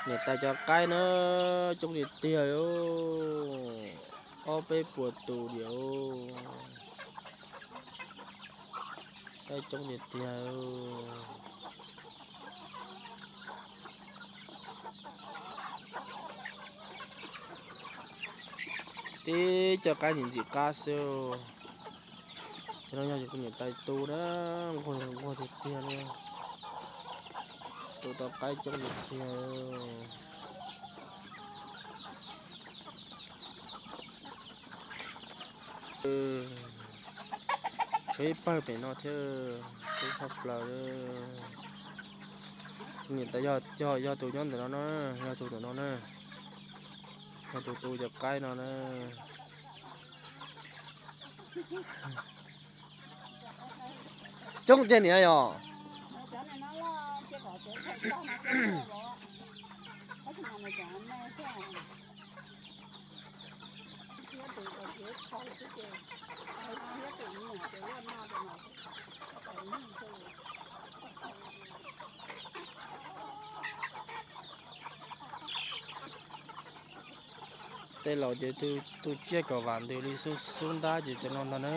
Niam tais cov qaib na, coob tiag tiag li, ob peb puas tus diam. Qaib coob tiag tiag. Tib cov qaib ntxim ntxim qab xwb. Cov no yog kuv niam tais tu na, nquag nquag tiag tiag li. Tu tau qaib coob tiag tiag. Tshuav ib pawg pem no thiab, tub tshaj plaws. Niam tais yog, yog tus nyob ntawm no na, yog tus ntawm no na, yog tus tu cov qaib no na. Coob tiag niam yog. Tej laus ces tu tsiaj kom vam ntws li xub ntab ces cov no ntag na.